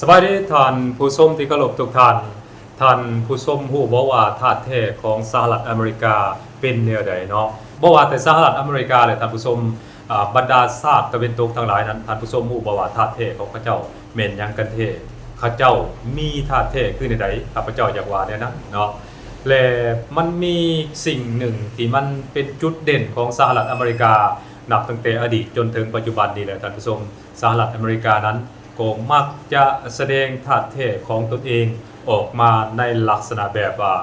ສະບາຍດີທ່ານຜູ້ຊົມທີ່ເຄົາລົບທຸກທ່ານ. ທ່ານຜູ້ຊົມຮູ້ບໍ່ວ່າທາດແທ້ຂອງສະຫະລັດອາເມລິກາເປັນແນວໃດເນາະ? ບໍ່ວ່າແຕ່ສະຫະລັດອາເມລິກາແຫຼະທ່ານຜູ້ຊົມ, ອາ ບັນດາຊາດຕາເວັນຕົກທັງຫຼາຍນັ້ນ, ທ່ານຜູ້ຊົມຮູ້ບໍ່ວ່າທາດແທ້ຂອງເຂົາເຈົ້າແມ່ນຫຍັງກັນແທ້? ເຂົາເຈົ້າມີທາດແທ້ຄືແນວໃດ? ຂ້າພະເຈົ້າຢາກວ່າແນວນັ້ນເນາະ. ແລະມັນມີສິ່ງໜຶ່ງທີ່ມັນເປັນຈຸດເດັ່ນຂອງສະຫະລັດອາເມລິກາ ນັບຕັ້ງແຕ່ອະດີດຈົນເຖິງປັດຈຸບັນນີ້ແຫຼະທ່ານຜູ້ຊົມ. ສະຫະລັດອາເມລິການັ້ນກໍມັກຈະສະແດງທາດແທ້ຂອງຕົນເອງອອກມາໃນລັກສະນະແບບວ່າ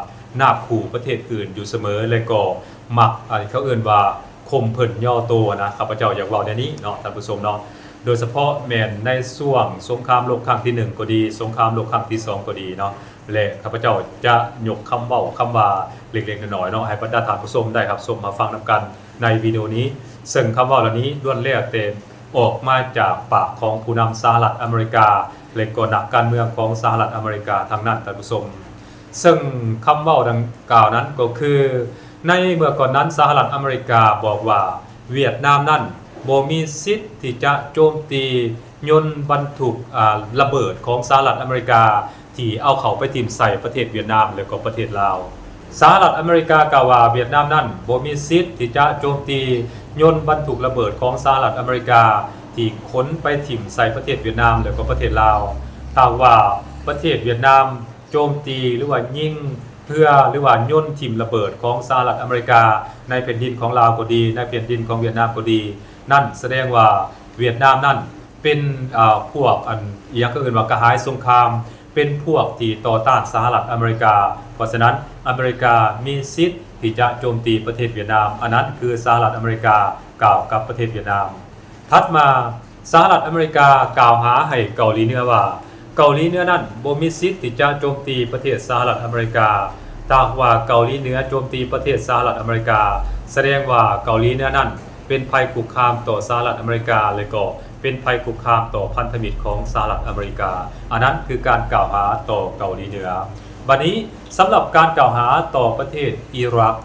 ນາບຂູ່ປະເທດອື່ນຢູ່ສະເໝີ ແລະກໍມັກ ອັນເຂົາເອີ້ນວ່າຂົ່ມເພິ່ນຍໍໂຕນະ, ຂ້າພະເຈົ້າຢາກເວົ້າແນວນີ້ເນາະທ່ານຜູ້ຊົມເນາະ. ໂດຍສະເພາະແມ່ນໃນຊ່ວງສົງຄາມໂລກຄັ້ງທີໜຶ່ງກໍດີ, ສົງຄາມໂລກຄັ້ງທີສອງກໍດີເນາະ, ແລະຂ້າພະເຈົ້າຈະຍົກຄຳເວົ້າຄຳວ່າເລັກໆນ້ອຍໆເນາະ ໃຫ້ບັນດາທ່ານຜູ້ຊົມໄດ້ຮັບຊົມຮັບຟັງນຳກັນໃນວິດີໂອນີ້, ເຊິ່ງຄຳເວົ້າເຫຼົ່ານີ້ລ້ວນແລ້ວແຕ່ ອອກມາຈາກປາກຂອງຜູ້ນຳສະຫະລັດອາເມລິກາ ແລະກໍນັກການເມືອງຂອງສະຫະລັດອາເມລິກາທັງນັ້ນທ່ານຜູ້ຊົມ. ເຊິ່ງຄຳເວົ້າດັ່ງກ່າວນັ້ນກໍຄື ໃນເມື່ອກ່ອນນັ້ນສະຫະລັດອາເມລິກາບອກວ່າຫວຽດນາມນັ້ນບໍ່ມີສິດທີ່ຈະໂຈມຕີຍົນບັນທຸກ ອາ ລະເບີດຂອງສະຫະລັດອາເມລິກາ ທີ່ເອົາເຂົ້າໄປຖິ້ມໃສ່ປະເທດຫວຽດນາມ ແລະກໍປະເທດລາວ. ສະຫະລັດອາເມລິກາກ່າວວ່າຫວຽດນາມນັ້ນບໍ່ມີສິດທີ່ຈະໂຈມຕີຍົນບັນທຸກລະເບີດຂອງສະຫະລັດອາເມລິກາ ທີ່ຂົນໄປຖິ້ມໃສ່ປະເທດຫວຽດນາມ ແລະກໍປະເທດລາວ. ຖ້າຫາກວ່າປະເທດຫວຽດນາມໂຈມຕີ ຫຼືວ່າຍິງເຮືອ ຫຼືວ່າຍົນຖິ້ມລະເບີດຂອງສະຫະລັດອາເມລິກາໃນແຜ່ນດິນຂອງລາວກໍດີ ໃນແຜ່ນດິນຂອງຫວຽດນາມກໍດີ ນັ້ນສະແດງວ່າຫວຽດນາມນັ້ນ ເປັນ ອາ ພວກ ອັນ ອີຫຍັງ ເຂົາເອີ້ນວ່າກະຫາຍສົງຄາມ ເປັນພວກທີ່ຕໍ່ຕ້ານສະຫະລັດອາເມລິກາ. ເພາະສະນັ້ນ ອາເມລິກາມີສິດທີ່ຈະໂຈມຕີປະເທດຫວຽດນາມ. ອັນນັ້ນຄືສະຫະລັດອາເມລິກາກ່າວກັບປະເທດຫວຽດນາມ. ຖັດມາ ສະຫະລັດອາເມລິກາກ່າວຫາໃຫ້ເກົາຫຼີເໜືອວ່າ ເກົາຫຼີເໜືອນັ້ນບໍ່ມີສິດທີ່ຈະໂຈມຕີປະເທດສະຫະລັດອາເມລິກາ. ຖ້າຫາກວ່າເກົາຫຼີເໜືອໂຈມຕີປະເທດສະຫະລັດອາເມລິກາ ສະແດງວ່າເກົາຫຼີເໜືອນັ້ນ ເປັນໄພຄຸກຄາມຕໍ່ສະຫະລັດອາເມລິກາ ແລະກໍເປັນໄພຄຸກຄາມຕໍ່ພັນທະມິດຂອງສະຫະລັດອາເມລິກາ. ອັນນັ້ນຄືການກ່າວຫາຕໍ່ເກົາຫຼີເໜືອ. ບັດນີ້ ສຳລັບການກ່າວຫາຕໍ່ປະເທດອີຣັກ,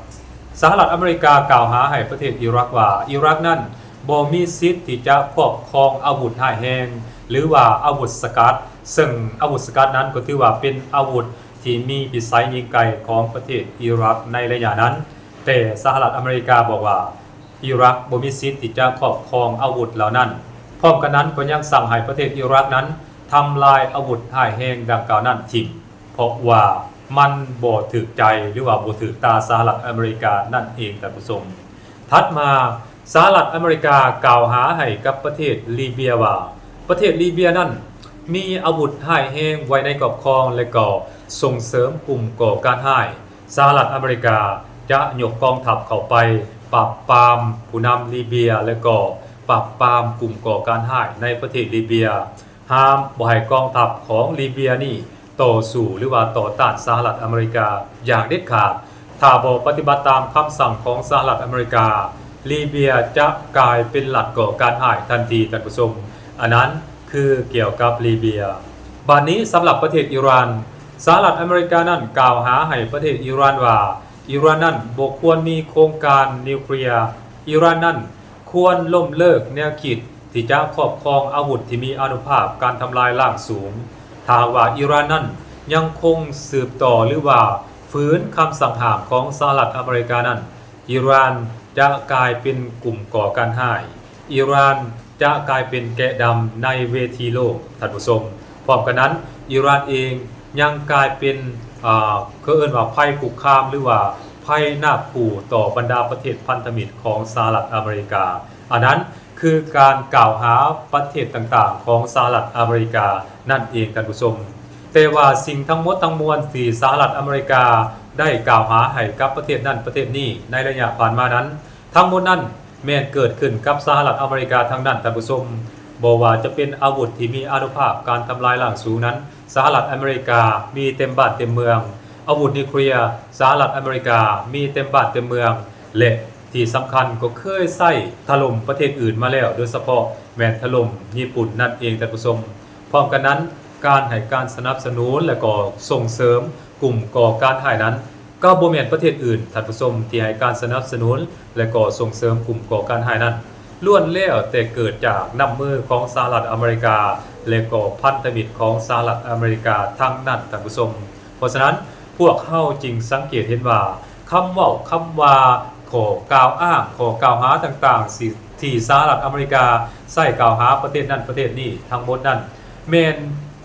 ສະຫະລັດອາເມລິກາກ່າວຫາໃຫ້ປະເທດອີຣັກວ່າ ອີຣັກນັ້ນບໍ່ມີສິດທີ່ຈະຄອບຄອງອາວຸດຮ້າຍແຮງ ຫຼືວ່າອາວຸດສະກັດ, ເຊິ່ງອາວຸດສະກັດນັ້ນກໍຖືວ່າເປັນອາວຸດທີ່ມີພິໄສຍິງໄກຂອງປະເທດອີຣັກໃນໄລຍະນັ້ນ, ແຕ່ສະຫະລັດອາເມລິກາບອກວ່າ ອີຣັກບໍ່ມີສິດທີ່ຈະຄອບຄອງອາວຸດເຫຼົ່ານັ້ນ. ພ້ອມກັນນັ້ນກໍຍັງສັ່ງໃຫ້ປະເທດອີຣັກນັ້ນທຳລາຍອາວຸດຮ້າຍແຮງດັ່ງກ່າວນັ້ນຖິ້ມ, ເພາະວ່າມັນບໍ່ຖືກໃຈ ຫຼືວ່າບໍ່ຖືກຕາສະຫະລັດອາເມລິການັ້ນເອງທ່ານຜູ້ຊົມ. ຖັດມາ ສະຫະລັດອາເມລິກາກ່າວຫາໃຫ້ກັບປະເທດລີເບຍວ່າ ປະເທດລີເບຍນັ້ນມີອາວຸດຮ້າຍແຮງໄວ້ໃນຄອບຄອງ ແລະກໍສົ່ງເສີມກຸ່ມກໍ່ການຮ້າຍ. ສະຫະລັດອາເມລິກາຈະຍົກກອງທັບເຂົ້າໄປປາບປາມຜູ້ນຳລີເບຍ ແລະກໍປາບປາມກຸ່ມກໍ່ການຮ້າຍໃນປະເທດລີເບຍ, ຫ້າມບໍ່ໃຫ້ກອງທັບຂອງລີເບຍນີ້ຕໍ່ສູ້ ຫຼືວ່າຕໍ່ຕ້ານສະຫະລັດອາເມລິກາຢ່າງເດັດຂາດ. ຖ້າບໍ່ປະຕິບັດຕາມຄຳສັ່ງຂອງສະຫະລັດອາເມລິກາ, ລີເບຍຈະກາຍເປັນລັດກໍ່ການຮ້າຍທັນທີທ່ານຜູ້ຊົມ. ອັນນັ້ນຄືກ່ຽວກັບລີເບຍ. ບາດນີ້ສຳລັບປະເທດອີຣານ, ສະຫະລັດອາເມລິການັ້ນກ່າວຫາໃຫ້ປະເທດອີຣານວ່າ ອີຣານນັ້ນບໍ່ຄວນມີໂຄງການນິວເຄລຍ. ອີຣານນັ້ນຄວນລົ້ມເລີກແນວຄິດທີ່ຈະຄອບຄອງອາວຸດທີ່ມີອານຸພາບການທຳລາຍລ້າງສູງ. ຖ້າຫາກວ່າອີຣານນັ້ນຍັງຄົງສືບຕໍ່ ຫຼືວ່າຝືນຄຳສັ່ງຫ້າມຂອງສະຫະລັດອາເມລິການັ້ນ, ອີຣານຈະກາຍເປັນກຸ່ມກໍ່ການຮ້າຍ. ອີຣານຈະກາຍເປັນແກະດຳໃນເວທີໂລກ, ທ່ານຜູ້ຊົມ. ພ້ອມກັນນັ້ນ, ອີຣານເອງຍັງກາຍເປັນ, ເຂົາເອີ້ນວ່າໄພຄຸກຄາມ ຫຼືວ່າໄພນາບຂູ່ຕໍ່ບັນດາປະເທດພັນທະມິດຂອງສະຫະລັດອາເມລິກາ. ອັນນັ້ນຄືການກ່າວຫາປະເທດຕ່າງໆຂອງສະຫະລັດອາເມລິການັ້ນເອງ, ທ່ານຜູ້ຊົມ. ແຕ່ວ່າສິ່ງທັງໝົດທັງມວນທີ່ສະຫະລັດອາເມລິກາໄດ້ກ່າວຫາໃຫ້ກັບປະເທດນັ້ນປະເທດນີ້ໃນໄລຍະຜ່ານມານັ້ນ, ທັງໝົດນັ້ນແມ່ນເກີດຂຶ້ນກັບສະຫະລັດອາເມລິກາທັງນັ້ນ, ທ່ານຜູ້ຊົມ. ບໍ່ວ່າຈະເປັນອາວຸດທີ່ມີອານຸພາບການທຳລາຍລ້າງສູງນັ້ນ, ສະຫະລັດອາເມລິກາມີເຕັມບ້ານເຕັມເມືອງ. ອາວຸດນິວເຄລຍ, ສະຫະລັດອາເມລິກາມີເຕັມບ້ານເຕັມເມືອງ ແລະ ທີ່ສຳຄັນກໍເຄີຍໃຊ້ຖະຫຼົ່ມປະເທດອື່ນມາແລ້ວ, ໂດຍສະເພາະແມ່ນຖະຫຼົ່ມຍີ່ປຸ່ນນັ້ນເອງ, ທ່ານຜູ້ຊົມ. ພ້ອມກັນນັ້ນ, ການໃຫ້ການສະໜັບສະໜູນ ແລະ ກໍສົ່ງເສີມກຸ່ມກໍ່ການຮ້າຍນັ້ນ, ກໍບໍ່ແມ່ນປະເທດອື່ນ, ທ່ານຜູ້ຊົມ, ທີ່ໃຫ້ການສະໜັບສະໜູນ ແລະ ກໍສົ່ງເສີມກຸ່ມກໍ່ການຮ້າຍນັ້ນ, ລ້ວນແລ້ວແຕ່ເກີດຈາກນ້ຳມືຂອງສະຫະລັດອາເມລິກາ ແລະກໍພັນທະມິດຂອງສະຫະລັດອາເມລິກາທັງນັ້ນ ທ່ານຜູ້ຊົມ. ເພາະສະນັ້ນ, ພວກເຮົາຈຶ່ງສັງເກດເຫັນວ່າ ຄຳເວົ້າ, ຄຳວ່າ, ຂໍ້ກ່າວອ້າງ, ຂໍ້ກ່າວຫາຕ່າງໆ ທີ່ ທີ່ສະຫະລັດອາເມລິກາໃຊ້ກ່າວຫາປະເທດນັ້ນປະເທດນີ້ ທັງໝົດນັ້ນແມ່ນ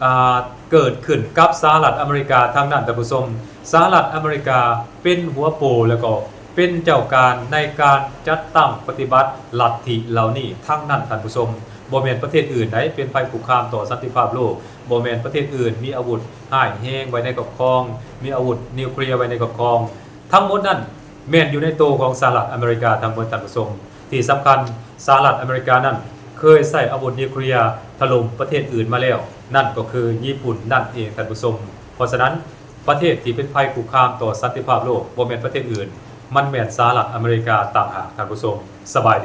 ອ່າ ເກີດຂຶ້ນກັບສະຫະລັດອາເມລິກາທັງນັ້ນ ທ່ານຜູ້ຊົມ. ສະຫະລັດອາເມລິກາເປັນຫົວໂປ ແລະກໍເປັນເຈົ້າການໃນການຈັດຕັ້ງປະຕິບັດລັດທິເຫຼົ່ານີ້ທັງນັ້ນ ທ່ານຜູ້ຊົມ. ບໍ່ແມ່ນປະເທດອື່ນໃດເປັນໄພຄຸກຄາມຕໍ່ສັນຕິພາບໂລກ, ບໍ່ແມ່ນປະເທດອື່ນມີອາວຸດຮ້າຍແຮງໄວ້ໃນຄອບຄອງ, ມີອາວຸດນິວເຄລຍໄວ້ໃນຄອບຄອງ. ທັງໝົດນັ້ນແມ່ນຢູ່ໃນໂຕຂອງສະຫະລັດອາເມລິກາທັງໝົດ ທ່ານຜູ້ຊົມ. ທີ່ສຳຄັນ, ສະຫະລັດອາເມລິການັ້ນເຄີຍໃຊ້ອາວຸດນິວເຄລຍຖະຫຼົ່ມປະເທດອື່ນມາແລ້ວ, ນັ້ນກໍຄືຍີ່ປຸ່ນນັ້ນເອງ ທ່ານຜູ້ຊົມ. ເພາະສະນັ້ນ, ປະເທດທີ່ເປັນໄພຄຸກຄາມຕໍ່ສັນຕິພາບໂລກ ບໍ່ແມ່ນປະເທດອື່ນ, ມັນແມ່ນສະຫະລັດອາເມລິກາຕ່າງຫາກ ທ່ານຜູ້ຊົມ. ສະບາຍດີ.